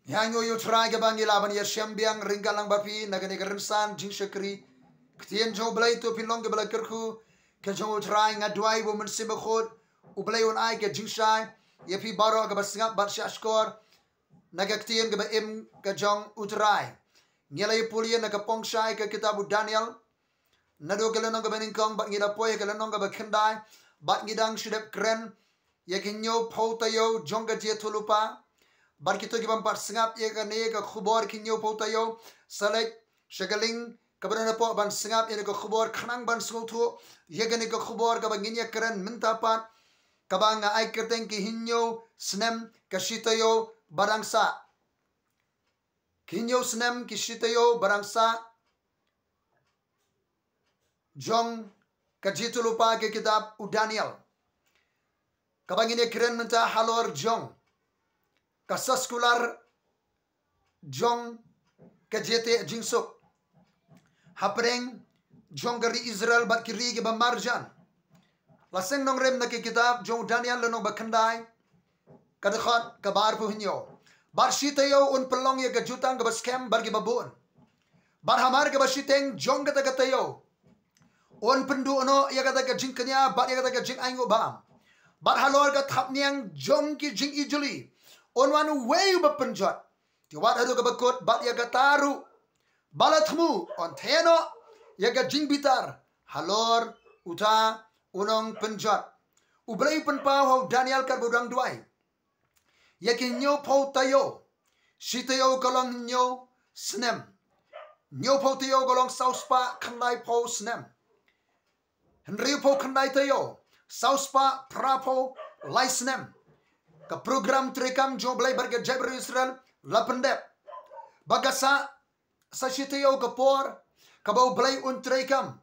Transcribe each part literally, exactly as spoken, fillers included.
Ïa ngi ïa u Trai kaba ngi lah ban ïa shem biang ryngkat lang bad phi na kane ka rynsan jingshakri. Ktien jong U Blei to phin long kaba la kyrkhu ka jong u Trai. Nga duwai ba u Mynsiem Bakhuid U Blei un ai ka jingshai ïa phi baroh kaba sngap bad shahshkor na ka ktien kaba im ka jong u Trai. Ngi la ïa pule na ka pongshai ka kitab u Daniel. Naduh ka lynnong kaba nyngkong bad ngi la poi ka lynnong kaba khyndai bad ngi dang shu dep kren ïa ki hynñiew phew taïew jong ka jingïathuhlypa. Bad kito ki bym pat sngap ïa kane ka khubor ki hynñiew phew taïew, sa leit sha ka link kaba don hapoh ban sngap ïa kane ka khubor khnang ban sngewthuh ïa kane ka khubor kaba ngin ïa kren mynta pat, kaba nga ai kyrteng ki hynñiew snem ki shi taïew ba dang sah. Ki hynñiew snem ki shi taïew ba dang sah jong ka jingïathuhlypa ka kitab u Daniel, kaba ngin ïa kren mynta halor jong ka soskular jong ka jingteh jingsuk hapdeng jong ka ri Israel bad ki ri kiba marjan. La seng nongrim na ka kitab jong u Daniel lynnong ba khyndai, ka dkhot kaba arphew hynñiew. Bad shi taïew un pynlong ïa ka jutang kaba skhem bad kiba bun. Bad hamar kaba shiteng jong kata ka taïew un pynduh noh ïa kata ka jingkñia bad ïa kata ka jingainguh bam. Bad halor ka thapniang jong ki jingijli un wan uwei uba pynjot, te wat haduh kaba kut bad ïa kata ruh ba la thmu un theh noh ïa ka jingbitar halor uta u nongpynjot. U Blei u pynpaw ha u Daniel katba u dang duwai ïa ki hynñiew phew taïew. Shi taïew ka long hynñiew snem. Hynñiew phew taïew ka long saw spah khyndai phew snem. Hynriew phew khyndai taïew, saw spah phra phew lai snem. Ka program treikam jong U Blei bad ka jaitbynriew Israel la pyndep. Ba ka sah sa shi taïew ka por kaba U Blei un treikam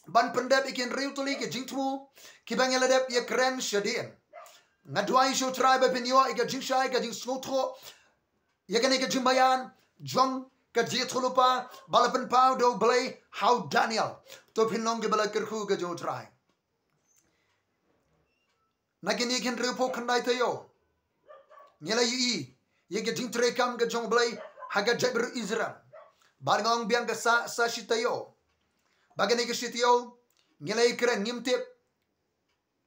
ban pyndep ïa ki hynriew tylli ki jingthmu kiba ngi la dep ïa kren shadien. Nga duwai sha u Trai ba phin ïoh ïa ka jingshai ka jingsngewthuh ïa kane ka jingbaïan jong ka jingïathuhlypa ba la pynpaw da U Blei ha u Daniel. To phin long kiba la kyrkhu ka jong u Trai. Na kine ki hynriew phew khyndai taïew ngi la ïohi ïa ka jingtreikam ka jong U Blei ha ka jaitbynriew Israel. Bad nga ong biang ka sah sa shi taïew. Ba kane ka shi taïew ngi la ïa kren, ngim tip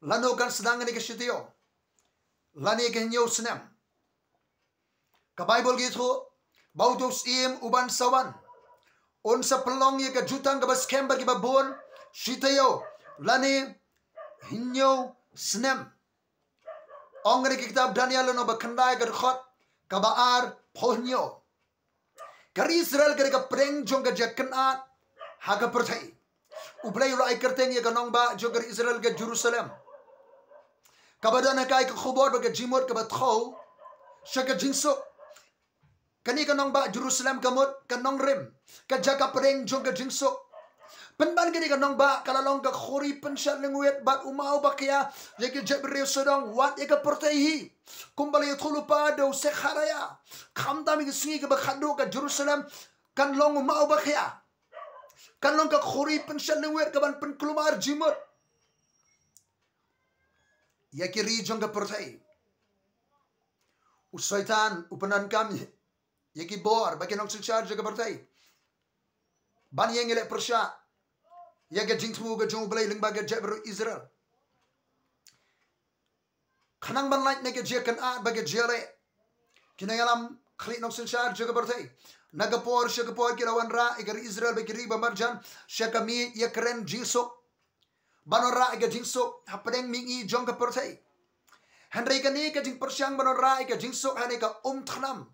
lano kan sdang kane ka shi taïew lane ka hynñiew snem. Ka Baibl ka ïathuh ba uto u syiem uban sa wan un sa pynlong ïa ka jutang kaba skhem bad kiba bun shi taïew lane hynñiew snem. Ong kane ka kitab Daniel lynnong ba khyndai ka dkhot kaba arphew hynñiew. Ka ri Israel ka dei ka pdeng jong ka jingkynad ha ka pyrthei. U Blei u la ai kyrteng ïa ka nongbah jong ka ri Israel ka Jerusalem, kaba don ha ka khubor bad ka jingmut kaba thew sha ka jingsuk. Kane ka nongbah Jerusalem ka mut ka nongrim, ka jaka pdeng jong ka jingsuk. Pynban kane ka nongbah ka la long ka khuri pynshad lyngwit bad u maw ba khia ïa ki jaitbynriew sawdong wat ïa ka pyrthei hi. Kumba la ïathuhlypa da u Sekharaïah, khamtam ïa ki sngi kiba khatduh ka Jerusalem kan long u maw ba khia, kan long ka khuri pynshad lyngwit kaban pynkulmar jingmut ïa ki ri jong ka pyrthei. U Soitan u pyndonkam ïa ki bor bad ki nongsynshar jong ka pyrthei ban ïeng ïaleh pyrshah ïa ka jingthmu ka jong U Blei lyngba ka jaitbynriew Israel. Khnang ban lait na ka jingkynad bad ka jingleh, ki nongïalam khlieh nongsynshar jong ka pyrthei, na ka por sha ka por ki la wanrah ïa ka ri Israel bad ki ri ba marjan sha ka miej ïakren jingsuk. Ban wanrah ïa ka jingsuk hapdeng mihngi jong ka pyrthei. Hynrei kane ka jingpyrshang ban wanrah ïa ka jingsuk hangne ka um thnam,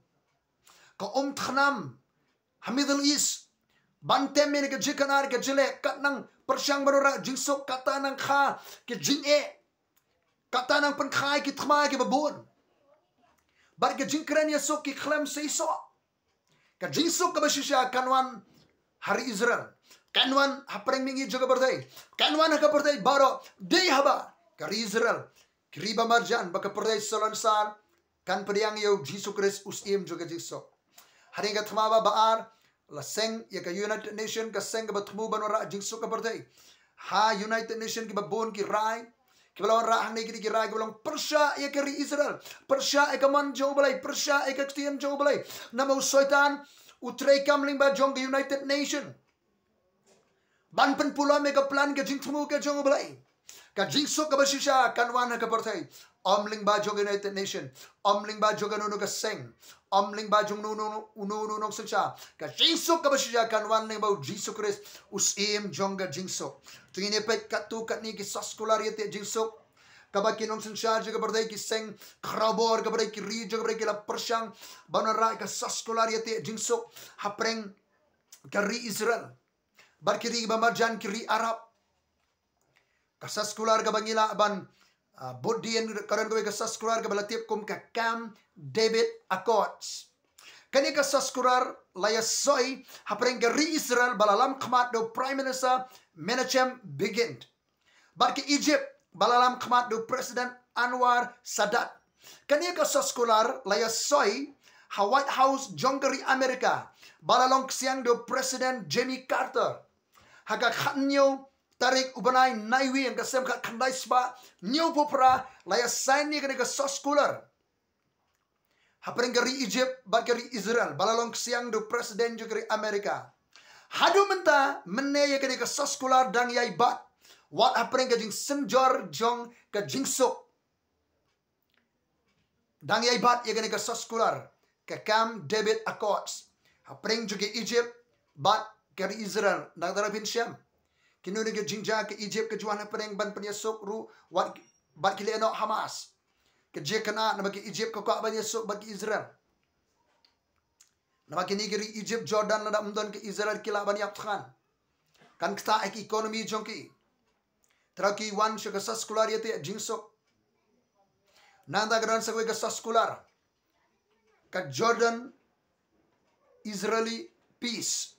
ka um thnam ha Middle East. Ban tem ïa ka jingkynad ka jingleh, kat nang pyrshang ban wanrah jingsuk, kata nang kha ka jingeh, kata nang pynkha ïa ki thma kiba bun. Bad ka jingkren ïasuk ki khlem seisoh. Ka jingsuk kaba shisha kan wan ha ri Israel, kan wan hapdeng mihngi jong ka pyrthei, kan wan ha ka pyrthei baroh, dei haba ka ri Israel, ki ri ba marjan bad ka pyrthei salonsar kan pdiang ïa u Jisu Khrist u syiem jong ka jingsuk. Hangne ka thma ba, ba ar, la seng ïa ka United Nation, ka seng kaba thmu ban wanrah jingsuk ka pyrthei. Ha United Nation kiba bun ki rai, Kiba la wanrah hangne ki dei ki rai kiba long pyrshah ïa ka ri Israel, pyrshah ïa ka mon jong U Blei, pyrshah ïa ka ktien jong U Blei. Namar u Soitan u trei kam lyngba jong ka United Nation ban pynpulom ïa ka plan ka jingthmu ka jong U Blei. Ka jingsuk kaba shisha kan wan ha ka pyrthei, ym lyngba jong ka United Nation, ym lyngba jong kano kano ka seng, ym lyngba jong uno uno uno uno u nongsynshar. Ka jingsuk kaba shisha kan wan lyngba U Jisu Khrist, U Syiem jong ka jingsuk. To ngin ïa peit katto katne ki soskular ïateh jingsuk, kaba ki nongsynshar jong ka pyrthei, ki seng khrawbor ka pyrthei, ki ri jong ka pyrthei ki la pyrshang ban wanrah ïa ka soskular ïateh jingsuk hapdeng ka ri Israel bad ki ri ba marjan, ki ri Arab. Ka soskular kaba ngi lah ban, ah, bud dien, ka don kawei ka soskular kaba la tip kum ka Camp David Accords. Kane ka soskular la ïasoi hapdeng ka ri Israel ba la lam khmat da u Prime Minister Menachem Begin, bad ka Egypt ba la lam khmat da u President Anwar Sadat. Kane ka soskular la ïasoi ha White House jong ka ri America ba la long ksiang da u President Jimmy Carter. Ha ka khathynñiew tarik u bnai Naiwieng ka snem khatkhyndai spah hynñiewphew phra la ïa sign ïa kane ka soskular hapdeng ka ri Egypt bad ka ri Israel ba la long ksiang da u President jong ka ri America. Haduh mynta mynne ïa kane ka soskular dang ïai bat wat hapdeng ka jingsynjor jong ka jingsuk. Dang ïai bat ïa kane ka soskular, ka Camp David Accords, hapdeng jong ka Egypt bad ka ri Israel. Nangta phin shem, kino kino ka jingjia ka Egypt ka ju wan hapdeng ban pynïasuk ruh wat bad ki lehnoh Hamas. Ka jia kane namar ka Egypt ka kwah ban ïasuk bad ka Israel. Namar kine ki ri Egypt, Jordan, lada ym don ka Israel ki lah ban ïap thngan. Kan ktah ïa ka economy jong ki. Te ruh ki wan sha ka soskular ïateh jingsuk. Nangta ka don sa kawei ka soskular, ka Jordan Israeli peace.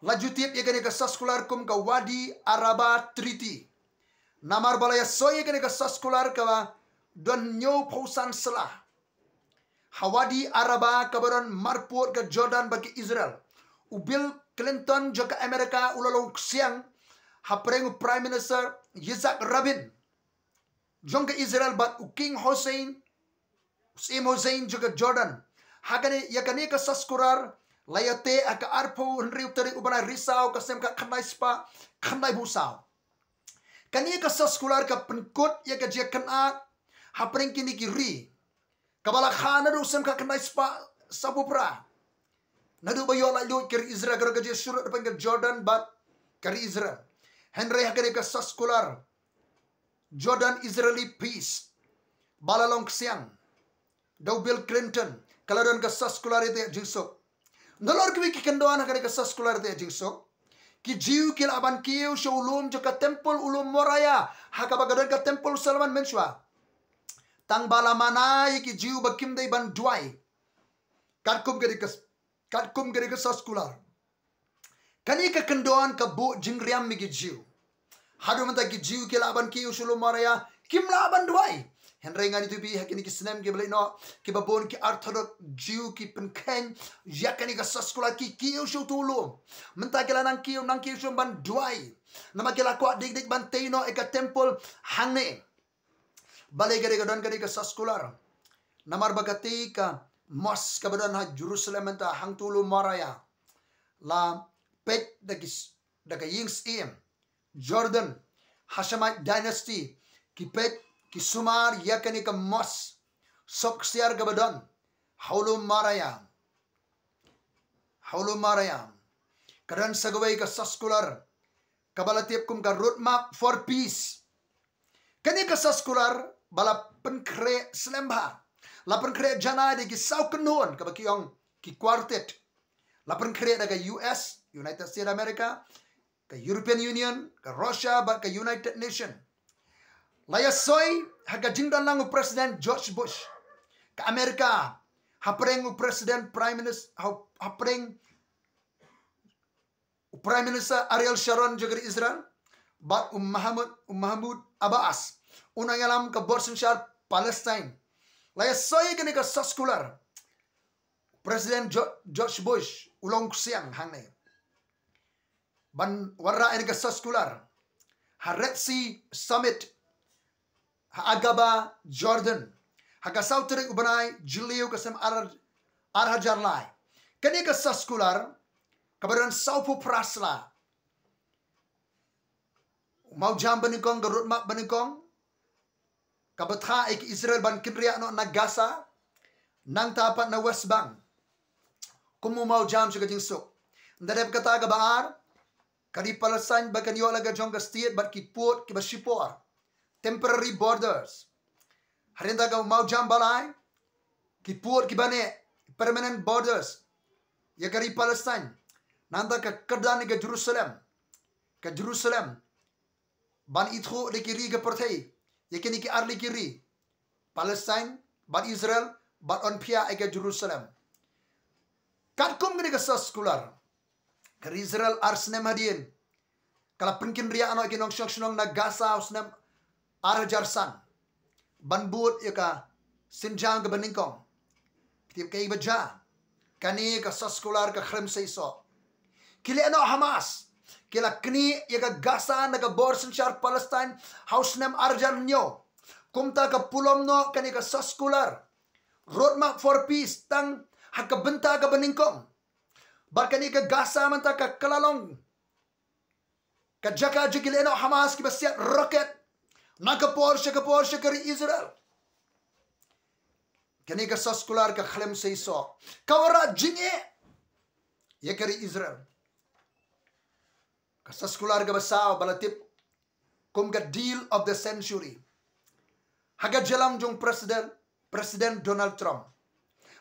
La ju tip ïa kane ka soskular kum ka Wadi Araba Treaty. Namar ba la ïasoi ïa kane ka soskular kaba don hynñiewphew san sla ha Wadi Araba kaba don marpud ka Jordan bad ka Israel. U Bill Clinton jong ka America u la long ksiang hapdeng u Prime Minister Yitzhak Rabin jong ka Israel bad u King Hussein, u Syiem Hussein jong ka Jordan. Ha kane, ïa kane ka soskular la ïateh ha ka arphew hynriew tarik u bnai Risaw ka snem khatkhyndai spah khyndaiphew saw. Kane ka soskular ka pynkut ïa ka jingïakynad hapdeng kine ki ri kaba la kha naduh u snem khatkhyndai spah sawphew phra. Naduh ba ïoh laitluid ka ri Israel, ka ri ka jingïasyrut hapdeng ka Jordan bad ka ri Israel. Hynrei ha kane ka soskular Jordan Israeli peace ba la long ksiang da u Bill Clinton, ka la don ka soskular ïateh jingsuk. Nalor kiwei ki kyndon ha kane ka soskular ïateh jingsuk. Ki Jiw ki lah ban kiew sha u lum jong ka temple u lum Moriah, ha kaba ka don ka temple u Solomon mynshuwa. Tang ba la mana ïa ki Jiw ba kim dei ban duwai. Katkum kane ka, katkum kane ka soskular. Kane ka kyndon ka buh jingriam ïa ki Jiw. Haduh mynta ki Jiw ki lah ban kiew sha u lum Moriah, kim lah ban duwai. Hynrei ngan ïathuh ïa phi, ha kine ki snem kiba la ïehnoh, kiba bun ki Orthodox Jiw ki pynkheiñ ïa kane ka soskular, ki kiew sha uto u lum. Mynta ki la nang kiew, nang kiew sha u lum ban duwai. Namar ki la kwah dik dik ban tei noh ïa ka temple hangne. Balei ka dei ka don kane ka soskular? Namar ba katei ka mosque kaba don ha Jerusalem mynta, hangto u lum Moriah, la peit da ki s-, da ka ïing syiem Jordan, Hashemite dynasty, ki peit, ki sumar ïa kane ka mosque sop ksiar kaba don ha u lum Moriah. Ha u lum Moriah. Ka don sa kawei ka soskular kaba la tip kum ka Roadmap for Peace. Kane ka soskular ba la pynkhreh slem bha, la pynkhreh janai da ki saw kynhun kaba ki ong ki quartet. La pynkhreh da ka U S, United States of America, ka European Union, ka Russia bad ka United Nation. La ïasoi ha ka jingdon lang u President George Bush ka America, hapdeng u President, Prime Minister, ha-, hapdeng u Prime Minister Ariel Sharon jong ka ri Israel bad u Mahmoud, u Mahmoud Abbas, u nongïalam ka bor synshar Palestine. La ïasoi kane ka soskular. President Jo-, George Bush u long ksiang hangne ban wanrah ïa kane ka soskular ha Red Sea Summit ha Aqaba, Jordan, ha ka saw tarik u bnai Jylliew ka snem ar, ar hajar lai. Kane ka soskular kaba don sawphew phra sla. U mawjam banyngkong, ka roadmap banyngkong, kaba thah ïa ki Israel ban kynriah noh na Gaza, nangta pat na West Bank. Kum u mawjam sha ka jingsuk. Ynda dep kata, kaba ar, ka ri Palestine ba kan ïoh la ka jong ka state bad ki pud kiba shipor, temporary borders. Hadien ta, ka mawjam ba lai, ki pud kiba neh, permanent borders ïa ka ri Palestine. Nangta ka kyrdan ïa ka Jerusalem, ka Jerusalem ban ithuh da ki ri ka pyrthei ïa kine ki arli ki ri, Palestine bad Israel, bad yn phiah ïa ka Jerusalem. Katkum kane ka soskular, ka ri Israel ar snem hadien ka la pynkynriah noh ïa ki nongshong shnong na Gaza ha u snem ar hajar san ban bud ïa ka sienjam kaba nyngkong. Phi tip kaei ba jia? Kane ka soskular ka khlem seisoh. Ki lehnoh Hamas ki la knieh ïa ka Gaza na ka bor synshar Palestine ha u snem ar hajar hynñiew. Kumta ka pulom noh kane ka soskular Roadmap for Peace tang ha ka bynta kaba nyngkong. Bad kane ka Gaza mynta ka kylla long ka jaka jong ki lehnoh Hamas kiba siat rocket na ka por sha ka por sha ka ri Israel. Kane ka soskular ka khlem seisoh, ka wanrah jingeh ïa ka ri Israel. Ka soskular kaba saw ba la tip kum ka deal of the century ha ka jingïalang jong President, President Donald Trump.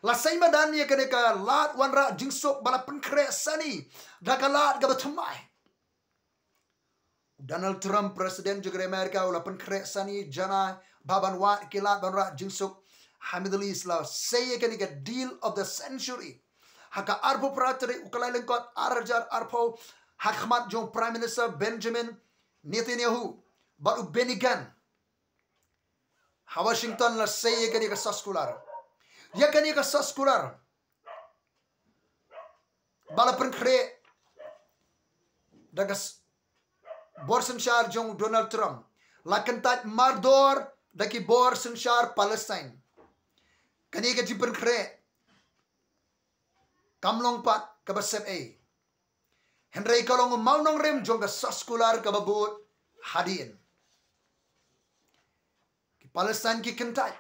La sei madan ïa kane ka lad wanrah jingsuk ba la pynkhreh sani da ka lad kaba thymmai. Donald Trump, President jong ka ri Amerika, u la pynkhreh sani janai ba ban wad ki lad wanrah jingsuk ha Middle East. La sei ïa kane ka deal of the century ha ka arphew phra tarik u Kyllalyngkot ar hajar arphew ha khmat jong Prime Minister Benjamin Netanyahu bad u Benny Gantz ha Washington. La sei ïa kane ka soskular, ïa kane ka soskular ba la pynkhreh da ka s-, bor synshar jong u Donald Trump, la kyntait mardor da ki bor synshar Palestine. Kane ka jingpynkhreh kam long pat kaba sep ei, hynrei ka long u mawnongrim jong ka soskular kaba bud hadien. Ki Palestine ki kyntait,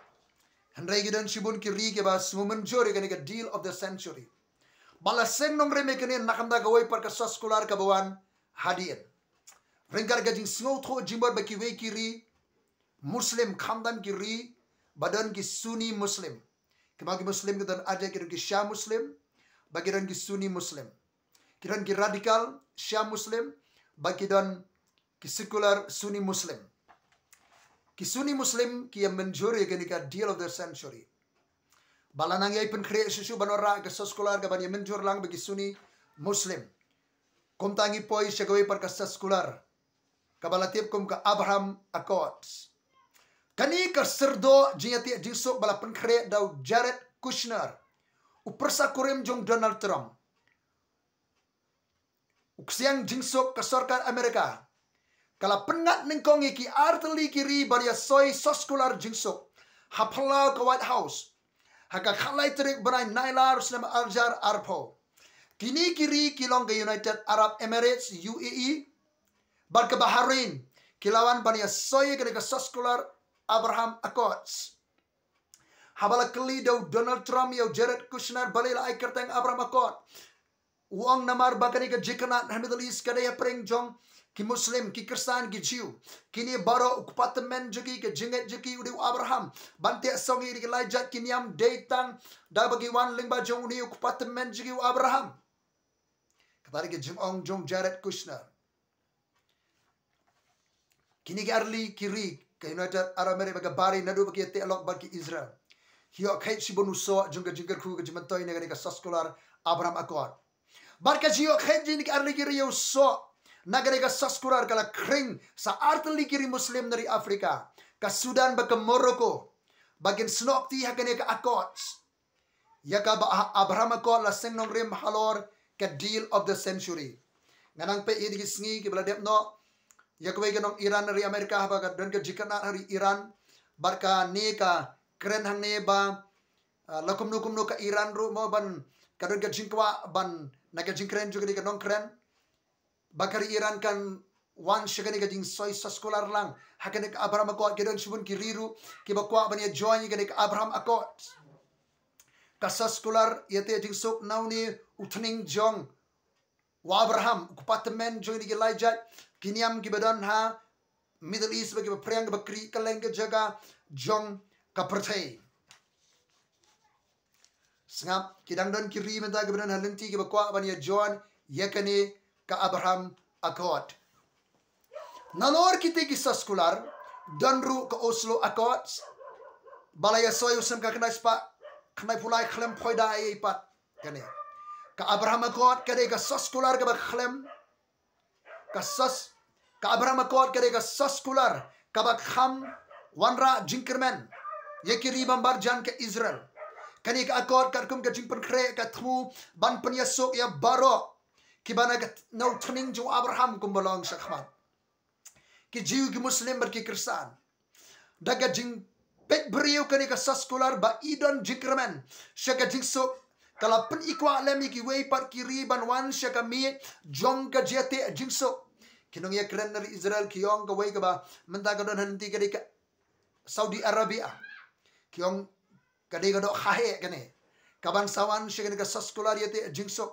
hynrei ki don shibun ki ri kiba sngewmynjur ïa kane ka deal of the century. Ba la seng nongrim ïa kane na ka bynta kawei pat ka soskular kaba wan hadien. Ryngkat ka jingsngewthuh jingmut ba kiwei ki ri Muslim, khamtam ki ri ba don ki Sunni Muslim. Ki ma ki Muslim ki don arja, ki don ki Shia Muslim bad ki don ki Sunni Muslim. Ki don ki radical Shia Muslim bad ki don ki secular Sunni Muslim. Ki Sunni Muslim ki ïa mynjur ïa kane ka deal of the century. Ba la nang ïai pynkhreh shuh shuh ban wanrah ka soskular ka ban ïa mynjur lang bad ki Sunni Muslim. Kumta ngi poi sha kawei pat ka soskular kaba la tip kum ka Abraham Accords. Kane ka syrdoh jingïatieh jingsuk ba la pynkhreh da u Jared Kushner, u pyrsa kurim jong Donald Trump, u ksiang jingsuk ka sorkar Amerika, ka la pynngat nyngkong ïa ki artylli ki ri ban ïa soi soskular jingsuk ha phyllaw ka White House ha ka khatlai tarik bnai Nailar u snem ar hajar arphew. Kine ki ri ki long ka United Arab Emirates, U A E, bad ka Bahrain. Ki la wan ban ïa soi ïa kane ka soskular Abraham Accords. Haba la kylli da u Donald Trump ïa u Jared Kushner balei la ai kyrteng Abraham Accord, u ong namar ba kane ka jingkynad ha Middle East ka dei hapdeng jong ki Muslim, ki Khristan, ki Jiw. Kine baroh u kpa tymmen jong ki, ka jingngeit jong ki u dei u Abraham. Ban teh song ïa ki lai jait ki niam dei tang da ba ki wan lyngba jong une u kpa tymmen jong ki u Abraham. Kata dei ka jingong jong Jared Kushner. Kine ki artylli ki ri, ka United Arab Emirates bad ka Bahrain, naduh ba ki ïa teh lok bad ki Israel, ki ïoh kheit shibun u soh jong ka jingkyrkhu, ka jingmyntoi na kane ka soskular Abraham Accord. Bad ka jingïoh kheit jong kine ki artylli ki ri ïa u soh na kane ka soskular ka la khring sha artylli ki ri Muslim na ri Afrika, ka Sudan bad ka Morocco, ba kin snoh kti ha kane ka Accords. Ïa kaba Abraham Accord la seng nongrim halor ka deal of the century. Nga nang peit ïa kine ki sngi kiba la dep noh, ïa kawei ka nong Iran na ri Amerika haba ka don ka jingkynad ha ri Iran, Bad kane ka kren hangne ba, ah, la kumno kumno ka Iran ruh mo ban, ka don ka jingkwah ban, na ka jingkren jong kane ka nongkren, ba ka ri Iran kan wan sha kane ka jingsoi soskular lang ha kane ka Abraham Accord. Ki don shibun ki ri ruh kiba kwah ban ïa join ïa kane ka Abraham Accord. Ka soskular ïateh jingsuk na une u thning jong u Abraham, u kpa tymmen jong kine ki lai jait ki niam kiba don ha Middle East, ba kiba phriang, kiba kri kylleng ka jaka jong ka pyrthei. Sngap, ki dang don ki ri mynta kiba don ha lynti kiba kwah ban ïa join ïa kane ka Abraham Accord. Nalor kite ki soskular, don ruh ka Oslo Accords, ba la ïa soi u snem ka khyndai spah khyndai phew lai khlem poi da ei ei pat. Kane ka Abraham Accord ka dei ka soskular kaba khlem, ka sos, ka Abraham Accord ka dei ka soskular kaba kham wanrah jingkyrmen ïa ki ri bambar jan ka Israel. Kane ka accord katkum ka jingpynkhreh ka thmu ban pynïasuk ïa baroh kiba na ka, na u thning jong u Abraham kumba long shakhmat. Ki Jiw, ki Muslim bad ki Khristan. Da ka jingpeit briew kane ka soskular ba i don jingkyrmen sha ka jingsuk, ka la pyni kwah lem ïa kiwei pat ki ri ban wan sha ka miej jong ka jingïateh jingsuk. Ki nongïakren na ri Israel ki ong kawei kaba mynta ka don ha lynti ka dei ka Saudi Arabia. Ki ong ka dei ka dohkha heh kane, kaban sa wan sha kane ka soskular ïateh jingsuk,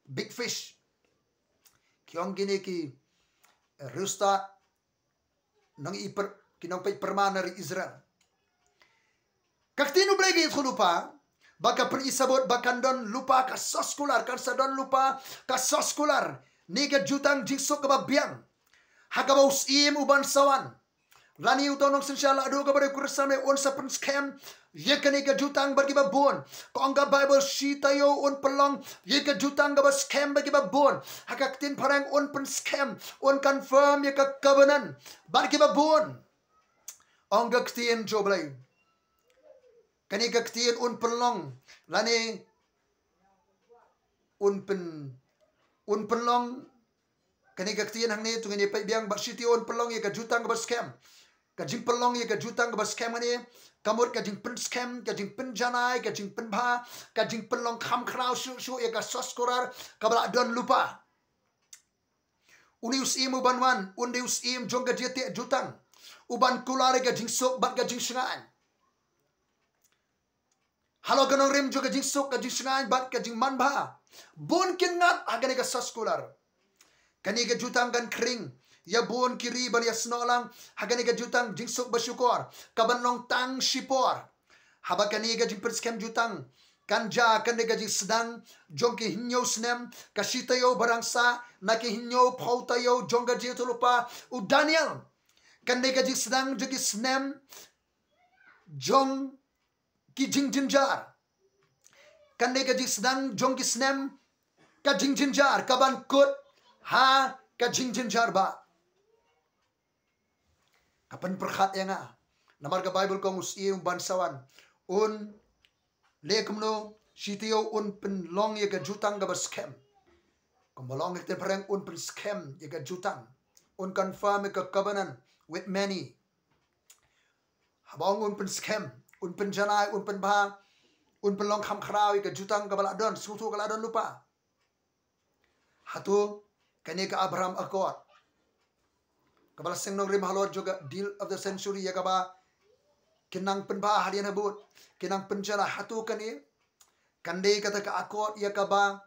big fish. Ki ong kine ki, eh, riewstad nong i per, ki nongpeit pyrman na ri Israel. Ka ktien U Blei ka ïathuh lypa ba ka pyni sabut ba kan don lypa ka soskular, kan sa don lypa ka soskular ne ka jutang jingsuk kaba biang ha kaba u syiem u ban sa wan lane uta u nongsynshar lahduh kaba dei u Khristan un sa pynskhem ïa kane ka jutang bad kiba bun. Ka ong ka Baibl, shi taïew un pynlong ïa ka jutang kaba skhem bad kiba bun. Ha ka ktien phareng, un pynskhem, un confirm ïa ka covenant bad kiba bun. Ong ka ktien jong U Blei. Kane ka ktien un pynlong lane un pyn, un pynlong, kane ka ktien hangne to ngin ïa peit biang, bad shi taïew un pynlong ïa ka jutang kaba skhem. Ka jingpynlong ïa ka jutang kaba skhem hangne ka mut ka jingpynskhem, ka jingpynjanai, ka jingpynbha, ka jingpynlong kham khraw shuh shuh ïa ka soskular kaba la don lypa. Une u syiem u ban wan un dei u syiem jong ka jingïateh jutang, u ban kular ïa ka jingsuk bad ka jingshngaiñ. Halor ka nongrim jong ka jingsuk, ka jingshngaiñ bad ka jingmanbha, bun kin ngat ha kane ka soskular. Kane ka jutang kan khring ïa bun ki ri ban ïasnoh lang ha kane ka jutang jingsuk ba shukor, kaban long tang shipor. Haba kane ka jingpynskhem jutang kan jia, kan dei ka jingsdang jong ki hynñiew snem, ka shi taïew ba rangsa na ki hynñiew phew taïew jong ka jingïathuhlypa u Daniel. Kan dei ka jingsdang jong ki snem jong ki jingjynjar. Kan dei ka jingsdang jong ki snem ka jingjynjar, kaban kut ha ka jingjynjar ba. Ka pynpyrkhat ïa nga. Namar ka Baibl ka ong u syiem u ban sa wan un leh kumno? Shi taïew un pynlong ïa ka jutang kaba skhem. Kumba long ka ktien phareng, un pynskhem ïa ka jutang, un confirm ïa ka covenant with many. Haba ong un pynskhem, un pynjanai, un pynbha, un pynlong kham khraw ïa ka jutang kaba la don, sngewthuh ka la don lypa. Hato kane ka Abraham Accord kaba la seng nongrim halor jong ka deal of the century, ïa kaba ki nang pynbha hadien habud, ki nang pynjanai, hato kane kan dei kata ka accord ïa kaba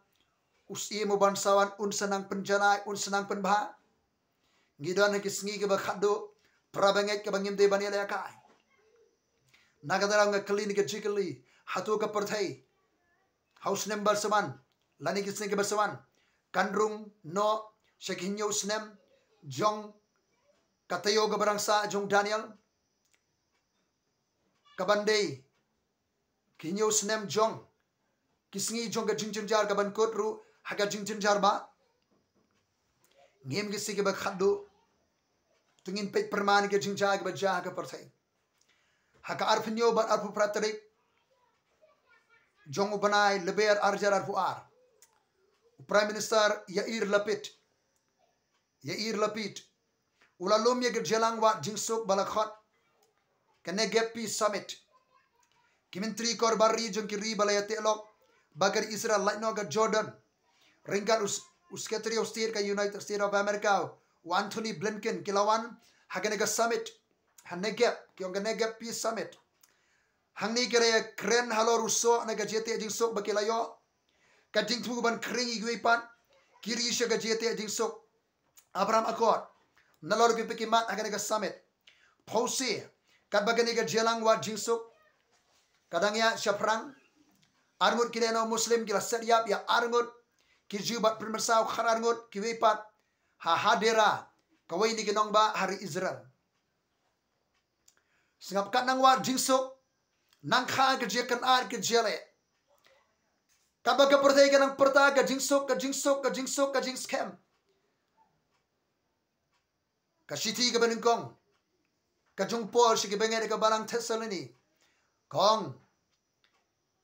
u syiem u ban sa wan un sa nang pynjanai, un sa nang pynbha? Ngi don ha ki sngi kiba khatduh, para bangeit, kaba ngim dei ban ïalehkai. Na kata daw nga kylli ne ka jingkylli, hato ka pyrthei ha u snem ba sa wan lane ki sngi kiba sa wan kan rung noh sha ki hynñiew snem jong ka taïew kaba rangsa jong Daniel, kaban dei ki hynñiew snem jong ki sngi jong ka jingjynjar, kaban kut ruh ha ka jingjynjar ba? Ngim ki sngi kiba khatduh, to ngin peit pyrman ïa ka jingjia kaba jia ha ka pyrthei. Ha ka arphew hynñiew bad arphew phra tarik jong u bnai Lber ar hajar arphew ar, u Prime Minister Yair Lapid, Yair Lapid, u la lum ïa ka jingïalang wad jingsuk ba la khot ka Negev Peace Summit. Ki myntri kor bar ri jong ki ri ba la ïateh lok bad ka ri Israel, lait noh ka Jordan. Ryngkat u s-, u Secretary of State ka United States of America, u Antony Blinken, ki la wan ha kane ka summit ha Negev, ki ong ka Negev Peace Summit. Hangne ki la ïakren halor u soh na ka jingïateh jingsuk ba ki la ïoh, ka jingthmu ban khring ïa kiwei pat ki ri sha ka jingïateh jingsuk. Abraham Accord. Nalor ki peit ki mat ha kane ka summit. Phewse, katba kane ka jingïalang wad jingsuk ka dang ïaid shaphrang, arngut ki lehnoh Muslim ki la set ïap ïa arngut, ki Jiw bad pynmynsaw khatar ngut kiwei pat ha Hadera, kawei na ki nongbah ha ri Israel. Sngap, kat nang wad jingsuk, nang kha ka jingkynad ka jingïaleh. Katba ka pyrthei ka nang pyrta ka jingsuk, ka jingsuk, ka jingsuk, ka jingskhem. Ka shithi kaba nyngkong ka jong u Paul sha ki bangeit ha ka balang Thessaloni ka ong,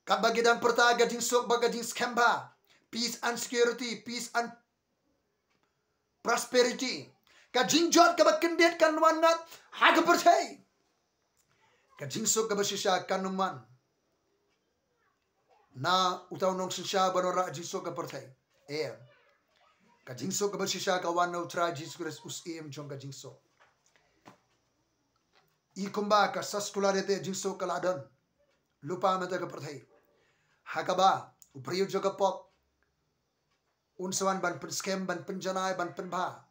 katba ki dang pyrta ka jingsuk bad ka jingskhem bha, peace and security, peace and prosperity, ka jingjot kaba kyndit kan wan ngat ha ka pyrthei. Ka jingsuk kaba shisha kan ym wan na uta u nongsynshar ban wanrah jingsuk ha ka pyrthei. Em. Ka jingsuk kaba shisha ka wan na U Trai Jisu Khrist, u Syiem jong ka jingsuk. I kumba ka soskular ïateh jingsuk ka la don lypa mynta ha ka pyrthei, ha kaba u briew jong ka pop un sa wan ban pynskhem, ban pynjanai, ban pynbha.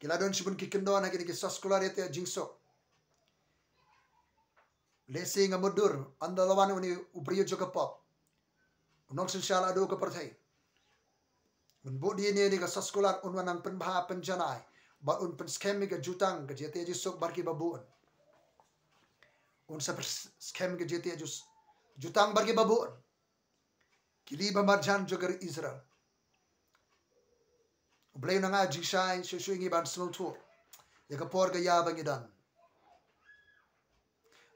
Ki la don shibun ki kyndon ha kine ki soskular ïateh jingsuk. Lehse nga mutdur, ynda la wan une u briew jong ka pop, u nongsynshar lahduh ka pyrthei, un buh D N A ïa kane ka soskular, un wan nang pynbha, pynjanai, bad un pynskhem ïa ka jutang ka jingïateh jingsuk bad kiba bun. Un sa pynskhem ïa ka jingïateh jus-, jutang bad kiba bun. Ki ri ba marjan jong ka ri Israel. U Blei un nang ai jingshai shuh shuh ïa ngi ban sngewthuh ïa ka por ka ïa ba ngi don.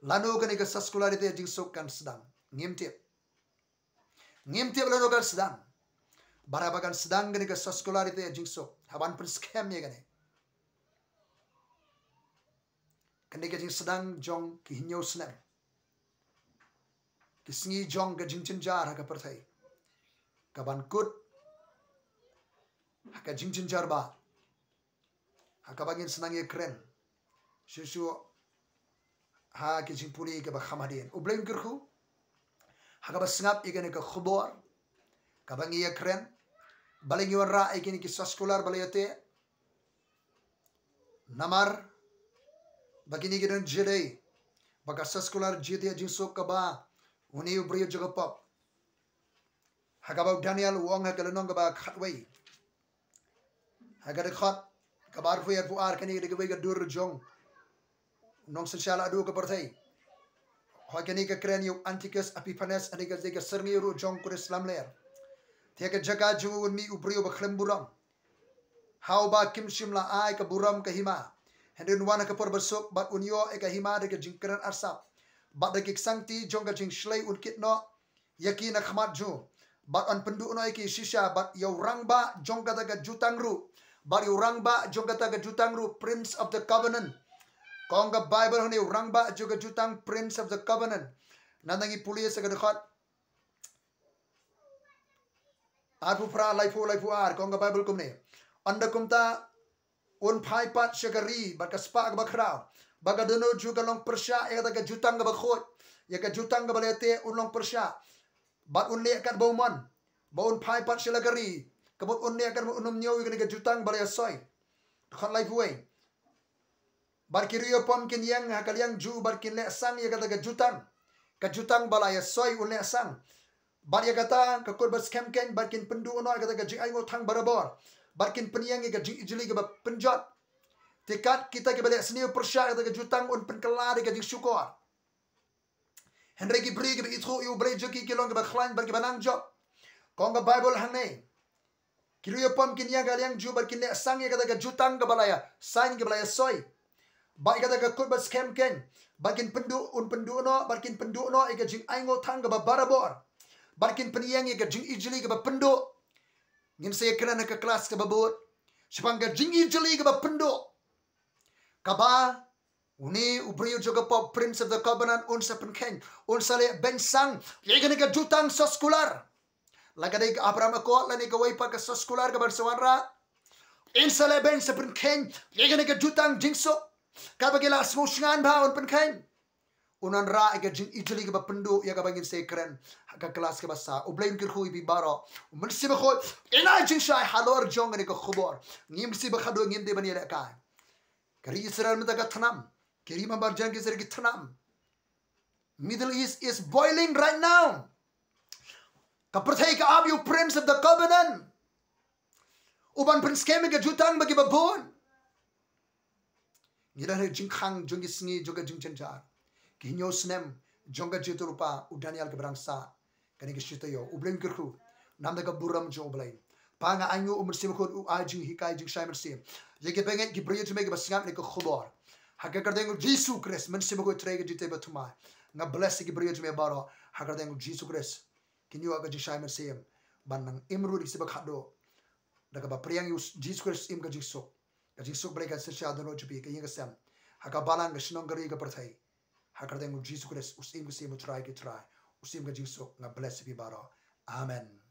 Lano kane ka soskular ïateh jingsuk kan sdang? Ngim tip. Ngim tip lano kan sdang. Bad haba kan sdang kane ka soskular ïateh jingsuk, haba yn pynskhem ïa kane, kane ka jingsdang jong ki hynñiew snem, ki sngi jong ka jingjynjar ha ka pyrthei, kaban kut ha ka jingjynjar ba, ha kaba ngin sa nang ïakren shuh shuh ha ki jingpule kaba kham hadien. U Blei un kyrkhu ha kaba sngap ïa kane ka khubor kaba ngi ïakren, balei ngi wanrah ïa kine ki soskular ba la ïateh. Namar ba kine ki don jingïadei bad ka soskular jingïateh jingsuk kaba une u briew jong ka pop, ha kaba u Daniel u ong ha ka lynnong kaba khatwei, ha ka dkhot kaba arphew, arphew ar, kane ka dei kawei ka dur jong u nongsynshar lahduh ka pyrthei. Hooid, kane ka kren ïa u Antiochus Epiphanes, kane ka dei ka syrngiew ruh jong u Khrist lamler. Te ha ka jaka jong u un mih u briew ba khlem burom, ha uba kim shym la ai ka burom ka hima. Hynrei un wan ha ka por basuk bad un ïoh ïa ka hima da ka jingkren arsap, bad da ki ksangti jong ka jingshlei un kit noh ïa ki na khmat jong u, bad yn pynduh noh ïa ki shisha, bad ïa u rangbah jong kata ka jutang ruh, bad ïa u rangbah jong kata ka jutang ruh, Prince of the Covenant. Ka ong ka Baibl hangne, u rangbah jong ka jutang, Prince of the Covenant. Nangta ngi pule sa ka dkhot arphew phra, laiphew, laiphew ar, ka ong ka Baibl kumne: Ynda kumta un phai pat sha ka ri bad ka spah kaba khraw, bad ka dohnud jong u ka long pyrshah ïa kata ka jutang kaba khuid, ïa ka jutang kaba la ïateh, un long pyrshah, bad un leh katba u mon, bad un phai pat sha la ka ri, ka mut un leh katba un ym ñiew ïa kane ka jutang ba la ïasoi. Dkhot laiphew wei: Bad ki riew ïapom kin ïeng ha ka liang jong u bad kin leh sang ïa kata ka jutang, ka jutang ba la ïasoi un leh sang. Bad ïa kata ka kut ba skhem keiñ, bad kin pynduh noh ïa kata ka jingainguh thang barabor, bad kin pynïeng ïa ka jingijli kaba pynjot. Te kat kita kiba leh sniew pyrshah ïa kata ka jutang un pynkylla da ka jingshukor. Hynrei ki briew kiba ithuh ïa U Blei jong ki ki long kiba khlaiñ bad kiba nang jop. Ka ong ka Baibl hangne: Ki riew ïapom kin ïeng ha ka liang jong u bad kin leh sang ïa kata ka jutang kaba la ïa, sang kaba la ïasoi, bad ïa kata ka kut ba skhem keiñ, bad kin pynduh, un pynduh noh, bad kin pynduh noh ïa ka jingainguh thang kaba barabor, bad kin pynïeng ïa ka jingijli kaba pynduh. Ngin sa ïakren ha ka klas kaba bud shaphang ka jingijli kaba pynduh, kaba Une u briew jong ka pop, Prince of the Covenant, un sa pynkheiñ, un sa leh beiñ sang ïa kane ka jutang soskular. La ka dei ka Abraham Accord lane kawei pat ka soskular kaban sa wanrah, un sa leh beiñ sa pynkheiñ ïa kane ka jutang jingsuk. Kaba ki la sngewsyngan bha un pynkheiñ. Un wanrah ïa ka jingijli kaba pynduh ïa kaba ngin sa ïakren ha ka klas kaba saw. U Blei un kyrkhu ïa phi baroh. U Mynsiem Bakhuid un ai jingshai halor jong kane ka khubor. Ngim sngewsih ba haduh ngin dei ban ïalehkai. Ka ri Israel mynta ka thnam. Ki ri marjan ki seri ki thnam. Middle East is boiling right now. Ka pyrthei ka ap ïa u Prince of the Covenant, uban pynskhem ïa ka jutang ba kiba bun. Ngi don ha ka jingkhang jong ki sngi jong ka jingjynjar. Ki hynñiew snem jong ka jingïathuhlypa, u Daniel kaba dang sah. Kane ka shi taïew, U Blei un kyrkhu. Namar ka burom jong U Blei. Pa, nga ainguh, U Mynsiem Bakhuid un ai jinghikai, jingshai mynsiem ïa ki bangeit, ki briew jong me kiba sngap ïa ka khubor. Ha ka kyrteng U Jisu Khrist, Mynsiem Bakhuid, trei ka jingtei bathymmai. Nga bless ïa ki briew jong me baroh ha ka kyrteng U Jisu Khrist. Kin ïoh ka jingshai mynsiem ban nang im ruh ïa ki sibak haduh. Da kaba pdiang ïa U Jisu Khrist, im ka jingsuk. Ka jingsuk Blei kan sa sha dohnud jong phi, ka ïing ka sem, ha ka balang, ka shnong, ka ri, ka pyrthei. Ha ka kyrteng U Jisu Khrist, U Syiem ki syiem, U Trai ki trai, U Syiem ka jingsuk, nga bless ïa phi baroh. Amen.